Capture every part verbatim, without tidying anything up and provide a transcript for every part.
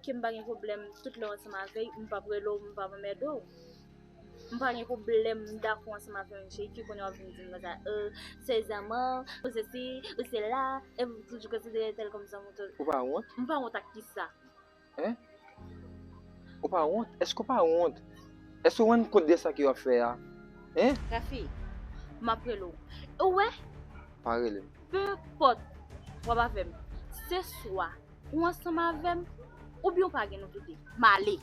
Ke m pa gen pwoblèm, tout lè w ansanm avè l, m p ap rele w, m p ap anmède w. M pa gen pwoblèm, m dakò ansanm avè w, cheri, ki konnen w ap vin di m konsa, euh, sèzèman, ou sesi, ou sela, e m toujou konsidere tèl kòm zanmi w tou. Ou pa wont? M pa wont ak kisa? Hein? Ou pa wont? Èske w pa wont? Èske w rann kont de sa ke w ap fè a? Hein? Rafi, m ap rele w. Ou wè? Pa rele m. Pe enpòt, w ap avè m. Se swa ou ansanm avè m, oubyen w pa gen nou kite. M ale.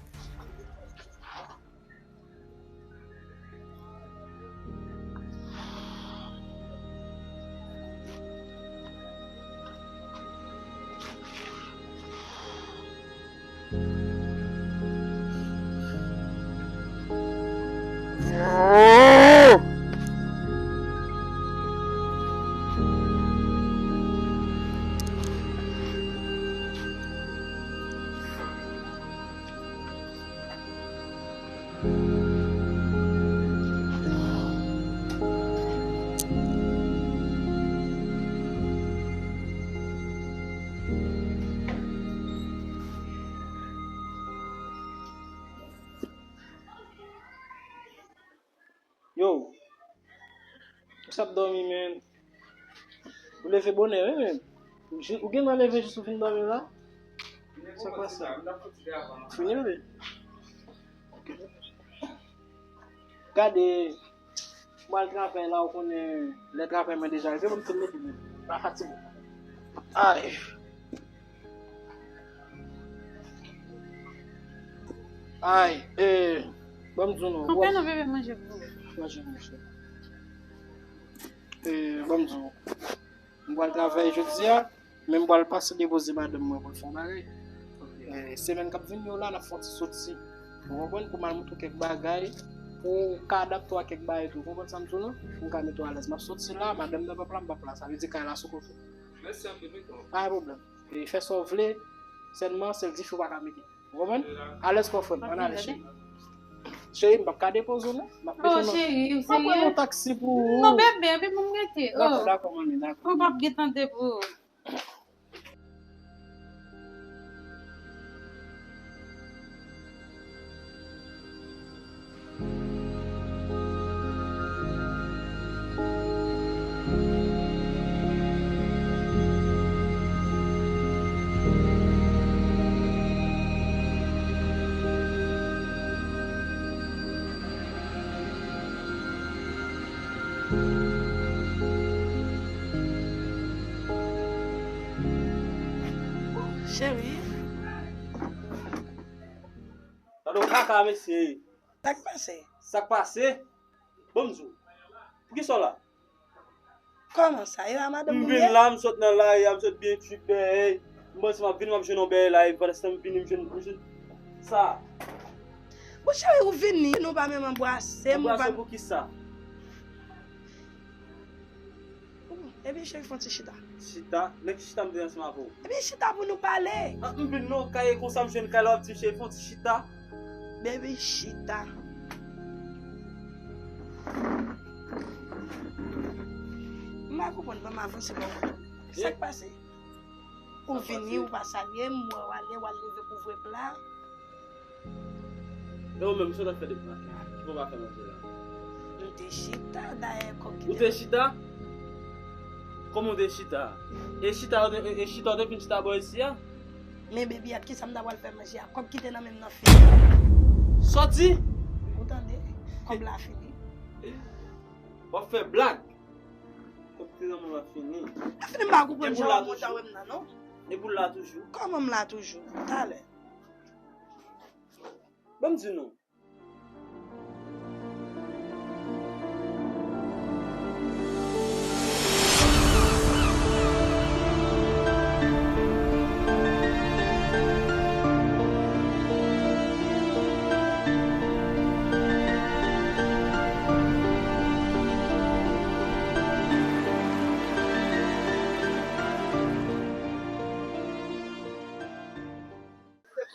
Yo, ou sa ap dòmi, men. Ou leve bonè, wi, men. Ou gen dwa leve jis ou fin dòmi la? Sa k pase? Fini, wi. Gade, m al travay la, ou konnen lè travay mwen deja rive, mwen fin leve, men. Pa fatige. Ay. Ay, e, ban m di w non. Kanpe non, bebe, manje pou ou. Manje, manje. E, ban m di w. M pral travay jodi a, men m pral pase depoze madanm mwen pou l fè yon bagay. E, semèn k ap vini yo la, n ap fè yon ti soti. Ou konprann? Pou m al montre w kèk bagay, pou w ka adapte w a kèk bagay tou. Ou konprann sa m di w non? Pou m ka mete w alèz. M ap soti la, madanm nan p ap la, m p ap la. Sa vle di kay la sou kote. Mèsi anpil, wi, tonton. Pa gen pwoblèm. E fè sa w vle, sèlman sèl dife w pa ka mete. Ou konprann? Alèz kò frè m, ann ale, cheri. Cheri, m p ap ka depoze w non. M ap mete w nan, cheri, ou serye? M ap pran yon taksi pou ou. Non, bebe, epi pou m rete. Dakò, dakò, manmi, dakò. Ou p ap gen tan de pou ou. Cheri. Tande w kaka, mesye. Sa k pase? Sa k pase? Bon, m di w. Poukisa w la? Kòman sa? E a madanm ou ye? M vin la, m sot nan lari a, m sot byen tchwip dèyè. M panse m ap vin, m ap jwenn yon bèy la, epi pandan se tan m vini, m jwenn, m jwenn sa. Bon, cheri, ou vini, nou pa menm anbrase m, ou pa... Anbrase poukisa? Ebyen, cheri, fè yon ti chita. Chita? Nan ki chita m te ansanm avè w? Ebyen, chita pou nou pale. An, m vin nan kay konsa, m jwenn kay la, w ap di m, cheri, fè yon ti chita. Baby, chita. M pa konprann, ban m avanse, ban m konprann. Sa k pase? Ou vini, ou pa salye m, m wè w ale, w al leve kouvre pla. E ou menm, sa w t ap fè depi maten an? Ki bò w pa fè manje la? M te chita, dayè kòk ki te... Ou te chita? Kòman w te chita? E chita, e, e chita, w te fin chita bò isi a? Men baby, ak kisa m ta pral fè manje a? Kòb ki te nan men m nan fini. Sòti! Ou tande? Kòb la fini. W ap fè blag. Kòb ki te nan men w la fini. Afini, m pa konprann jan w monte wè m nan, non. Epi w la toujou. Kòman m la toujou? Talè. Ban m di nou.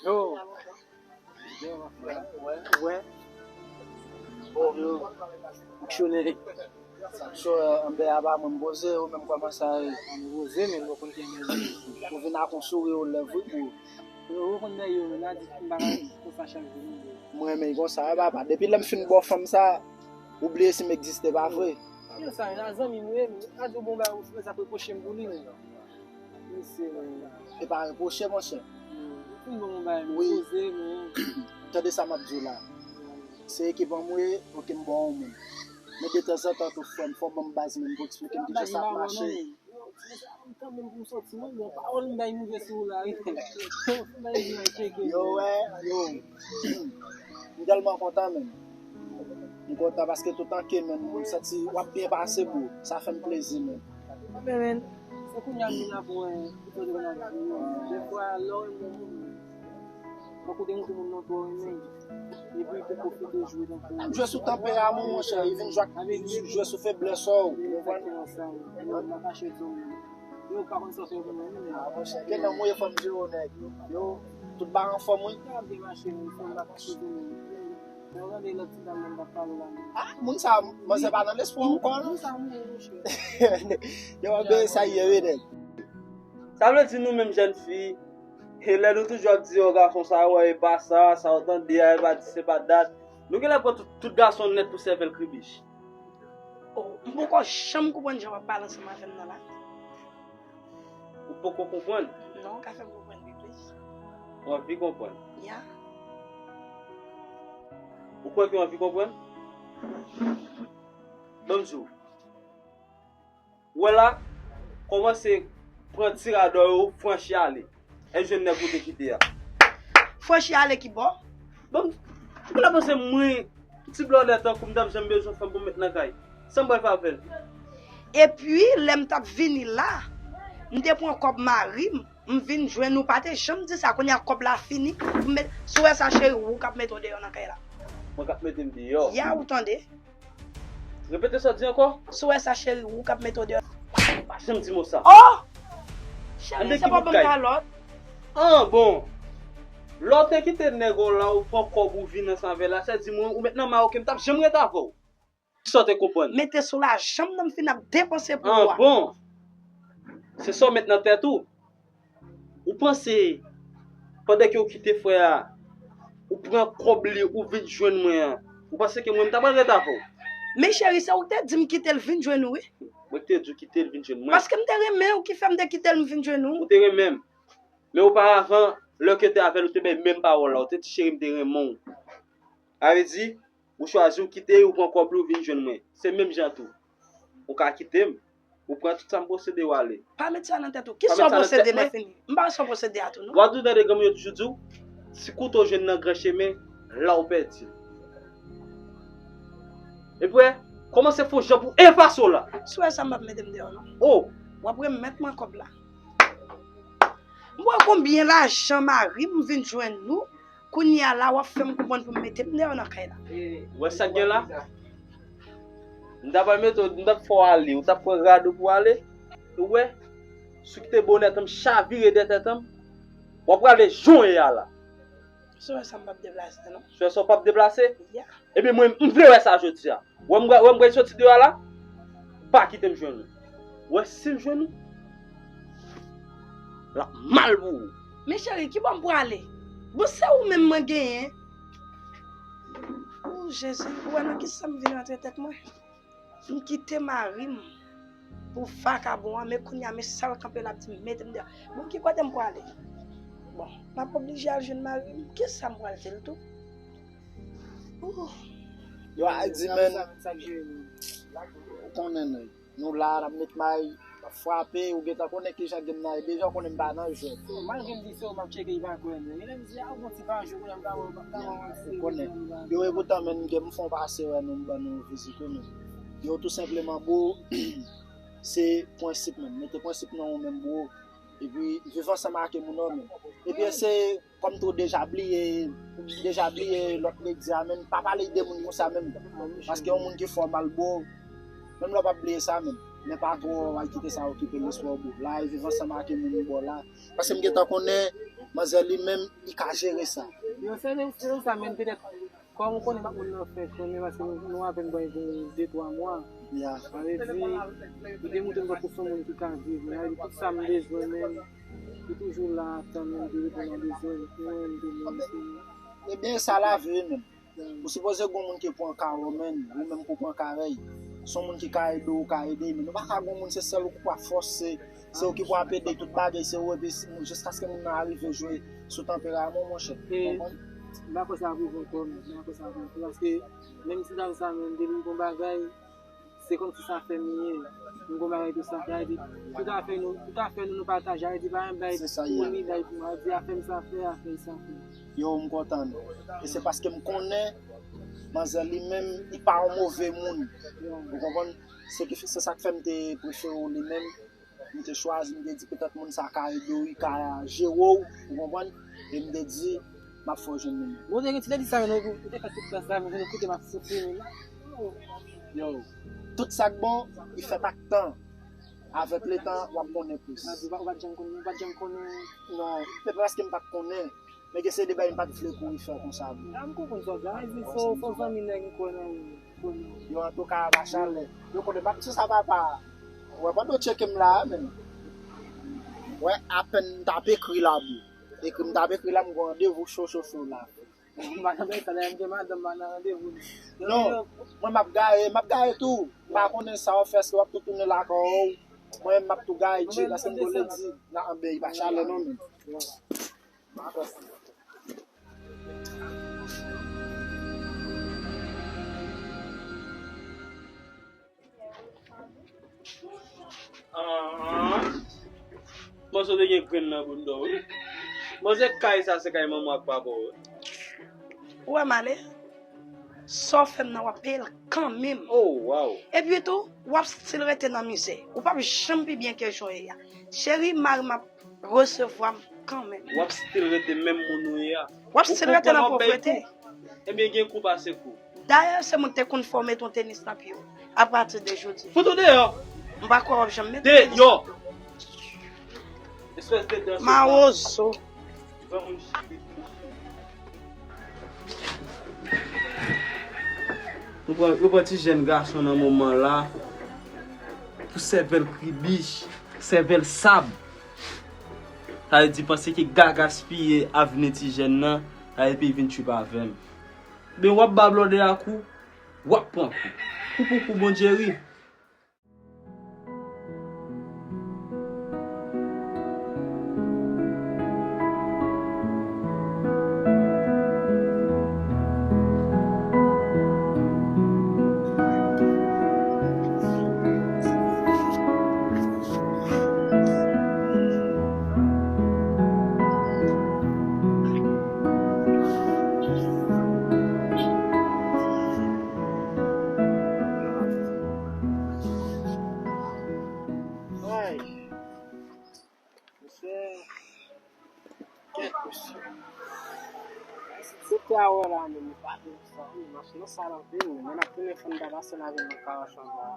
Yo. Yo. Wè. Yo. Fonksyonè. Sa k sou anbè a pa mwen m poze, ou menm kòman sa ye? Mwen poze, men mwen konn ki mèzi. Ou vin ak yon souri o lèv, wi, pou Yo, ou konn bagay yo, men la di m pa ka konsa chak jou, non. Mwen renmen konsa, wi, papa. Depi lè m fin ba w fanm sa, ou bliye si m egziste, pa vre? Yo, sa, la zanmi m, wi, m ka di w bon bagay, ou fè sa reproche m pou li, men. Mesye, men. E pa reproche, monchè. Hmm. Fin bon bagay, men poze, men. Tande sa m ap di w la. Se ekip an m wi, oke, m ba w moun. Men detanzantan tou, frè m, fò w ban m baz, men, pou eksplike m kijan sa ap mache. Yo, ti mesye, m tanmen pou m soti, non, bon, pawòl m bay rive sou ou la, wi. Bay di mwen tcheke. Yo, wè, yo. M tèlman kontan, menm. M kontan paske toutan ke, menm, m santi w ap byen pase, bro. Sa fè m plezi, menm. Men, men, se kounye a m vin aprann, ki te devan nan vi, wi. Defwa, lè w renmen yon moun, fòk ou te montre moun nan twò renmen. Epi pou pwofite jwe tankou. Jwe sou tanperaman w, monchè, li vin jwe, jwe sou feblès ou, ou konprann? Yo pa konn sa fè pou mwen. Yo pa konn sa fè pou mwen, men. Ah, monchè, gen nan mouye fò m jere w, nèg. Yo, tout bagay anfòm, wi. Yo ap byen mache, men fò m pa konn sa fè pou mwen. Yo rande lòt ti dam nan m t ap pale la, men. Ah, moun sa, manzè pa nan lespwa ankò, non? Moun sa mouri, monchè. Yo ap byen sa ye, wi, nèg. Sa vle di nou menm jèn fi, e lè nou toujou ap di, o, gason sa, wè, e pa sa, sa w tande a, e pa di, se pa dat. Nou genlè pran tout, tout gason nèt pou sèvèl kribich. O, m poko janm konprann jan w ap pale ansanm avè m nan la. Ou poko konprann? Non, w ka fè m konprann pi plis. Ou anvi konprann? Ya. Ou kwè ke w anvi konprann? Ban m di w. Wè la, kòmanse pran ti radò yo, franchi ale. E jwenn nèg ou te kite a. Franchi ale ki bò? Bon, ou la panse mwen, ti blòdè tankou m t ap janm bezwen fanm pou m met nan kay? Sa m pral fè avè l? Epi, lè m t ap vini la, m te pran kòb mari m, m vin jwenn ou, pa te janm di sa, kounye a kòb la fini, pou m met, si w wè sa cheri, ou k ap mete w deyò nan kay la. Mwen k ap mete m deyò? Ya, ou tande? Repete sa w di ankò. Si w wè sa, cheri, ou k ap mete w deyò. Pa janm di mo sa. Oh! Cheri, se pa w ban m kalòt. Ah, bon. Lè w te kite nèg ou la, ou pran kòb ou vin ansanm avè l la, sa di mwen, ou met nan ma oke, m t ap janm ret avè w. Kisa w te konprann? Mete sou lajan m nan, m fin ap depanse pou ou a. Ah, bon. Se sa w met nan tèt ou. Ou panse, pandan ke w kite frè a, ou pran kòb li, ou vin jwenn mwen an, ou panse ke mwen, m ta pral ret avè w? Men cheri, se ou k te di m kite l vin jwenn ou, wi. Mwen k te di w kite l vin jwenn mwen. Paske m te renmen w, ki fè m te kite l, m vin jwenn ou. Ou te renmen m. Men oparavan, lè ke te avè l, ou te bay menm pawòl la, ou te di, cheri, m te renmen w. Sa vle di, ou chwazi, ou kite, ou pran kòb li, ou vin jwenn mwen. Se menm jan tou. Ou ka kite m, ou pran tout sa m posede, ou ale. Pa met sa nan tèt ou. Kisa w posede lè fini? M pa wè sa w posede a tou, non. W ap toujou tande granmoun yo toujou di w, ti kouto jwenn nan gran chemen, la w pèdi l. Epi, kòmanse fè yon jan pou efase w la. Si w wè sa, m p ap mete m deyò, non. Oh! W ap remèt mwen kòb la. M wè konbyen lajan mari m vin jwenn nou, kounye a la w ap fè m konprann pou m mete m deyò nan kay la. Ou wè sa k gen la? M ta pral mete w, m t ap fè w ale, ou t ap pran rad ou pou w ale. Ou wè, si w kite bonèt an m chavire dèyè tèt an m, w ap prale jan w ye a la. Si w wè sa m p ap deplase, non. Si w wè sa w p ap deplase? Ya. Ebyen mwen, m vle wè sa jodi a. Wè m, wè m pral soti deyò la, pa kite m jwenn ou. Wè si m jwenn ou, l ap mal pou ou. Men cheri, ki bò m prale? Bon, se ou menm mwen genyen. O Jezi, ou wè nan kisa m vin rantre tèt mwen? M kite mari m pou vakabon an, men kounye a, men sa l kanpe l ap di m mete m deyò. Bon, ki kote m prale? Bon, m ap oblije al jwenn mari m. Kisa m pral di l tou? Ooh. Yo, a di, men, ou konnen, nèg. Nou la, n ap met may, n ap frape, ou gentan konnen kijan game nan ye. Deja, ou konnen m pa nan jwèt. Malgre m di se ou m ap tcheke, li pa kwè m. Genlè m di, a, ou gon ti pa jwe, kounye a m ka wè, m ka wè. Ou konnen. Yo, e poutan, men, m gen, m fè yon pase wè nou, m ban nou vizit ou menm. Yo, tou senpleman, bro, se prensip menm. Mete prensip nan ou menm, bro. Epi, viv ansanm ak moun ou menm. Epi, eseye kòm tou deja bliye, deja bliye lòt nèg di a, men pa pale de moun konsa menm. Paske yon moun ki fè w mal, bro, menm lè w p ap bliye sa menm, men pa twò al kite sa okipe lespri w, bro. La, e viv ansanm ak moun ou bò la. Paske m gentan konnen manzè li menm, li ka jere sa. Yo, se, se sa, men petèt, Kòm ou konnen, m ap moun nan fè konnen, paske nou, nou avè m bay gen de twa mwa. Ya. Sa vle di, li demontre m tankou se yon moun ki ka viv, men li tout sa m bezwen menm, li toujou la ap tann mwen, li reponn a bezwen mwen, m te menm si. Ebyen, sa lavi wi menm. Ou sipoze gen yon moun ki pran ka w, men ou menm pou pran ka rèy. Se yon moun ki ka ede w, ou ka ede, men ou pa ka gen yon moun se sèl ou ki pou ap fòse, se ou ki pou ap ede tout bagay, se ou, epi jiskaske moun nan arive jwe sou tanperaman w, monchè. Ou konprann? M pa kwè sa ap rive ankò, men m pa kwè sa ap rive ankò, paske menm si m ta fè sa, men depi m gon bagay, se kòmsi sa fè m ye. M gon bagay tou sa fè, di, tout afè nou, tout afè nou, nou pataje, di, pa yon bagay pou li, bagay pou mwen, di, afè m sa fè, afè l sa fè. Yo, m kontan. E se paske m konnen manzè li menm, li pa yon move moun. Ou konprann? Se ki, se sa k fè m te prefere w li menm. M te chwazi, m te di petèt moun sa ka ede w, li ka jere w, ou konprann? E m te di, m ap fè w jwenn li menm. Bon, te gen ti lè di sa, men ou te fè tout tan sa, men ou koute m ap soufri menm. Yo, tout sa k bon, li fèt ak tan. Avèk letan, w ap konnen plis. Ou pa, ou pa t janm konnen, ou pa t janm konnen. Non, se pa paske m pa t konnen. Men gen seri de bagay m pa t vle kouri fè konsa vre. A, m konprann sa w di a. Sa vle di se w, se w zanmi nèg m kwè nan ou, m kwè nan ou. Yo, antouka, Bachalè. Yo konnen m ap di sa papa. Wè, pandan w tcheke m la a menm. Wè, apèn m t ap ekri la, bro. Ekri m t ap ekri la, m gen randevou cho, cho, cho la. M pa nan bagay sa, dayè m gen madanm, m pa nan randevou. Non, mwen m ap gaye, m ap gaye tou. M pa konnen sa w ap fè, èske w ap tou tounen lakay w. Mwen menm m ap tou gaye, Dye, paske m konnen di nan anbey pa chalè non menm. Ahh. Mwen sot gen grenn nan bounda w wi. Mwen se kay sa se kay manman ak papa w wi. Ou wè m ale? Sa w fè m nan w ap peye l kanmenm. Oh, wow. Epi tou, w ap still rete nan mizè. Ou p ap janm pi byen ke jan w ye a. Cheri, mari m ap resevwa m kanmenm. W ap still rete menm moun ou ye a. W ap still rete nan povrete. Ebyen, gen kou pase kou. Dayè, se moun te konn fè w mete yon tenis nan pye w. Apati de jodi. Fout ou deyò. M pa kwè w ap janm mete tenis nan pye w. Deyò. Espès de dansè. Mawozo. Yo pran, yo pran ti jèn gason nan moman la pou sèvèl kribich, sèvèl sab. Sa vle di panse ke ka gaspiye avni ti jèn nan, sa epi vin trip avè m. Ben w ap ba blòdè a kou, w ap pran kou. Kou pou kou, Bondye ri. Ay, mesye, kèt mesye. Si te a wè la menm, li pa te sa, wi, machin nan sal anpil, men mwen ap tounen fò n ta pase lavi nan Kawachòk la.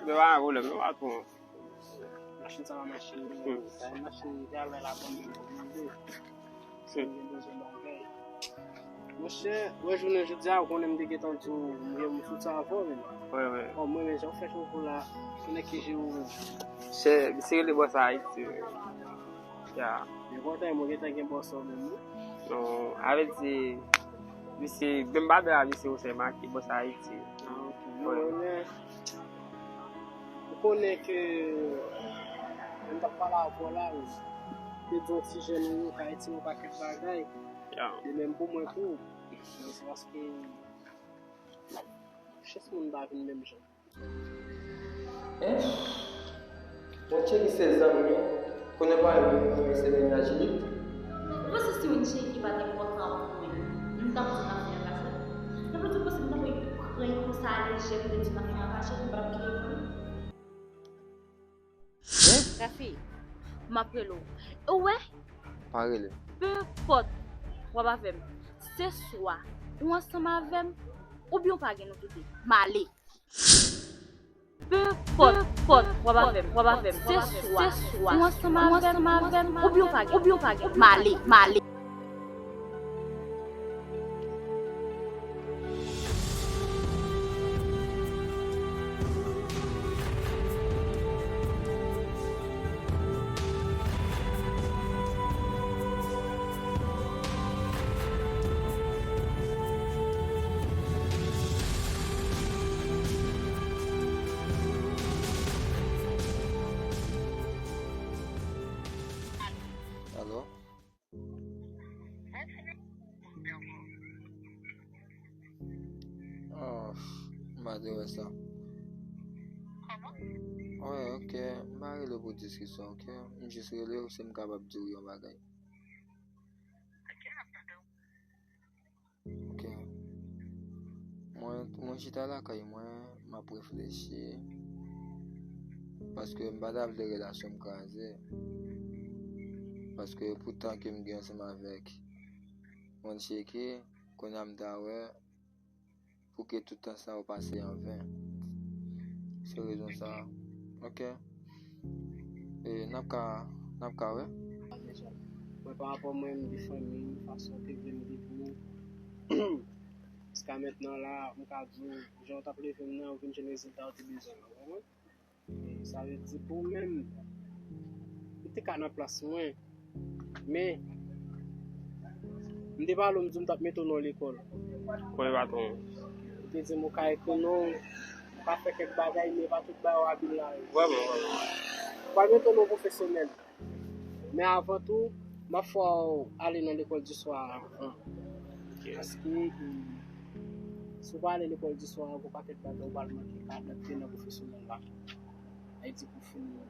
Men pa gen pwoblèm, non, patwon. Machin sa pa machin mwen, sa yon machin ki al wè labann mwen pou mande. Si m gen bezwen bagay. Monchè, wè jounen jodi a, ou konnen m te gentan di w, m gen m fout sa avè w menm. Wi, wi. Bon, mwen menm, jan w fè cheve w la, konnen ki je ou menm. Chè, misye rele Bòs Ayiti, wi. Ya. Men kontan, mwen gentan gen bòs ou menm, wi. Non, a vle di, misye, menm bagay la, misye ou se make Bòs Ayiti. Ah, ok. Wi. Non, men, ou konnen ke, m t ap pale avè w la, wi. Te di yon ti jèn ou yo ka itilize yon pakèt bagay. Ya. De menm pou mwen tou. Men se paske chans moun pa vin menm jan. Hein? Yon tcheki se zanmi, konnen pa yon renmen se mennaj li. Ou panse si yon tcheki pa t enpòtan pou mwen, m t ap di n ap fè yon kachèt? Epi tou panse m t ap pran l konsa alejè pou te di n ap fè yon kachèt, m pa t ap kite l konnen? Rafi, m ap rele w. Ou wè? Pa rele. Pe enpòt, w ap avè m. Se swa ou ansanm avè m, oubyen w pa gen nou kite. M ale. Pe enpòt, w ap avè m, w ap avè m. Se swa ou ansanm avè m, oubyen w pa gen, oubyen w pa gen. M ale, m ale. M pa te wè sa. Kòman? Wi, ok. M pa rele w pou diskisyon, ok? M jis rele w si m kapab di w yon bagay. Ok, n ap tande w. Ok. Mwen, mwen chita lakay mwen, m ap reflechi. Paske m pa ta vle relasyon m kraze. Paske pou tan ke m gen ansanm avèk Moncheke, kounye a m ta wè pou ke tout tan sa yo pase an ven. Se rezon sa. Ok. E, n ap ka, n ap ka wè. Mwen, pa rapò mwen, m gen fanmi, fason w te vle m gen pou ou. Jiska mentnan la, m ka di w, jan w t ap leve m nan, ou vin jwenn rezilta w te bezwen an, w konprann? E sa vle di pou ou menm, ou te ka nan plas mwen, men m te pale w, m di w m t ap mete w nan lekòl. Konnen patwon. Ou te di m ou ka ekri non, ou ka fè kèk bagay, men pa tout bagay w abil la. Vrèman, vrèman. Ou pral mete w nan pwofesyonèl. Men avan tou, m ap fè w ale nan lekòl di swa a avan. Ok. Paske, e, si w pa ale lekòl di swa a, gon pakèt bagay ou pral manke ka adapte nan pwofesyonèl la. Sa vle di pou fini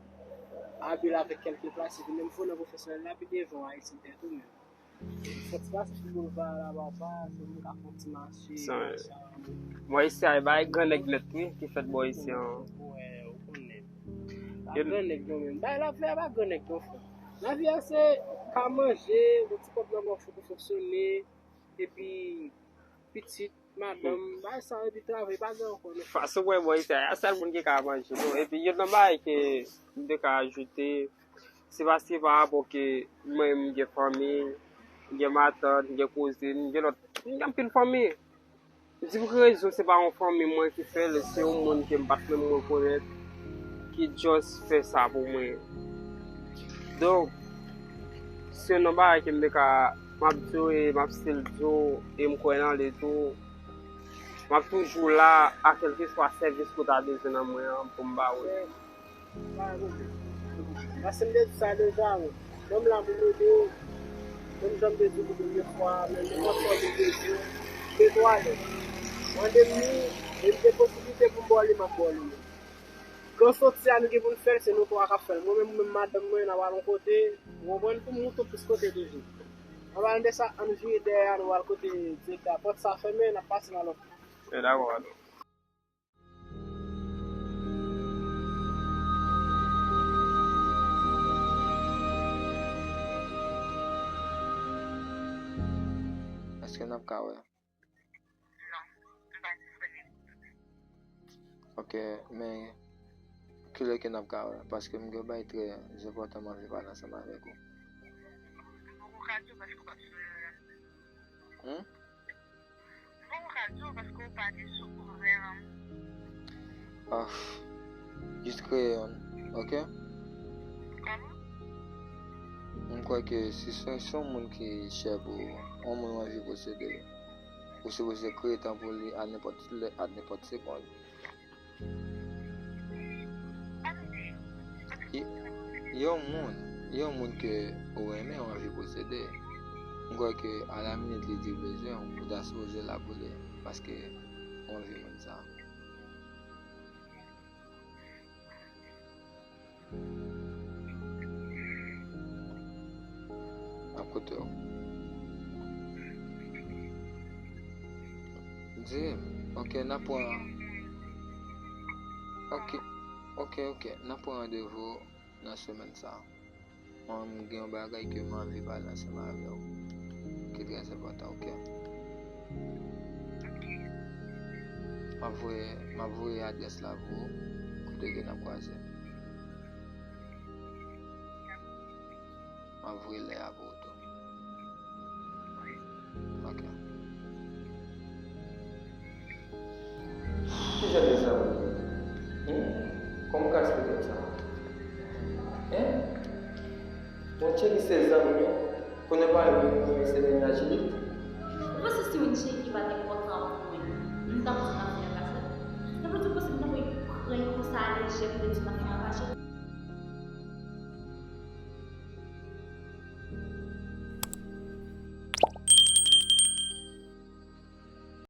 abil avèk kèlke plas, epi menm fò nan pwofesyonèl la, pi devan w a isi tèt ou menm. Sòti pase sou boulva a la, papa, se moun k ap fè yon ti mache, sa. Bò isi a, e bay gran nèg nèt, wi, ki fèt bò isi an. Wè, ou konnen. Pa gran nèg non menm. Bay lavi a pa gran nèg non, frè. Lavi a se ka manje, yon ti kòb nan men w pou fonksyone, epi pitit, madanm, bay sa, epi travay, pa gen ankò non. Fason mwen, bò isi a, a sèl moun ki ka manje, non. Epi youn nan bagay ke m te ka ajoute, se paske pa rapò ke mwen, m gen fanmi, m gen matant, m gen kouzin, m gen lòt, m gen anpil fanmi. M di pou ki rezon se pa yon fanmi mwen ki fè l, se yon moun ke m pa t menm rekonèt ki just fè sa pou mwen. Donk, se yon bagay ke m te ka, m ap di w e m ap still di w, e m kwè nan li tou. M ap toujou la, a kèlkeswa sèvis ke w ta bezwen nan mwen an, pou m ba ou l. Paske m te di sa deja, wi. Menm la pou m ede w, menm jan m te di w pou premye fwa a, men nenpòt sa w te bezwen, m ede w ale. Mande m li, e m gen posiblite pou m ba w li, m ap ba w li. Kan soti a, nou gen pou n fè l, se nou twa k ap fè l. Mwen menm, mwen menm madanm mwen, n ap al yon kote, ou konprann, pou m moute w plis kote toujou. Anba de sa, ann vire dèyè a, nou al kote direktè a. Pòt sa fèmen, n ap pase nan lòt. E dakò, alò. Èske n ap ka wè? Non, m pa disponib. Ok, men kilè ke n ap ka wè? Paske m gen yon bagay trè enpòtan m anvi pale ansanm avèk ou. Bon, ou ka di w paske w p ap sou erè. Hmm? Bon, ou ka di w paske w pa gen sou orè an. Ah, jis kreye youn, ok? Kòman? M kwè ke si se, se yon moun ki chè pou ou, yon moun w anvi posede, ou sipoze kreye tan pou li a nenpòt lè, a nenpòt segonn. Yon moun, yon moun ke ou renmen, ou anvi posede. M kwè ke a la minit li di w bezwen w, ou ta sipoze la pou li, paske ou anvi moun sa. M ap koute w. Di m, ok, n ap pran, ok, ok, ok, n ap pran randevou nan semèn sa. Mwen, m gen yon bagay ke m anvi pale ansanm avè w, ki trè enpòtan, ok? M ap voye, m ap voye adrès la pou ou, kote ke n ap kwaze. M ap voye lè a pou ou tou. Ok. Ki jan de zanmi? Hmm? Kòman w ka eksplike m sa? Hein? Monchè, ki se zanmi yo? Konnen pa yo menm se mennaj li? Ou panse si Monchè ki pa t enpòtan pou mwen, m t ap di n ap fè yon kazèk? Sa vle di w panse m t ap pran l konsa alejè pou te di n ap fè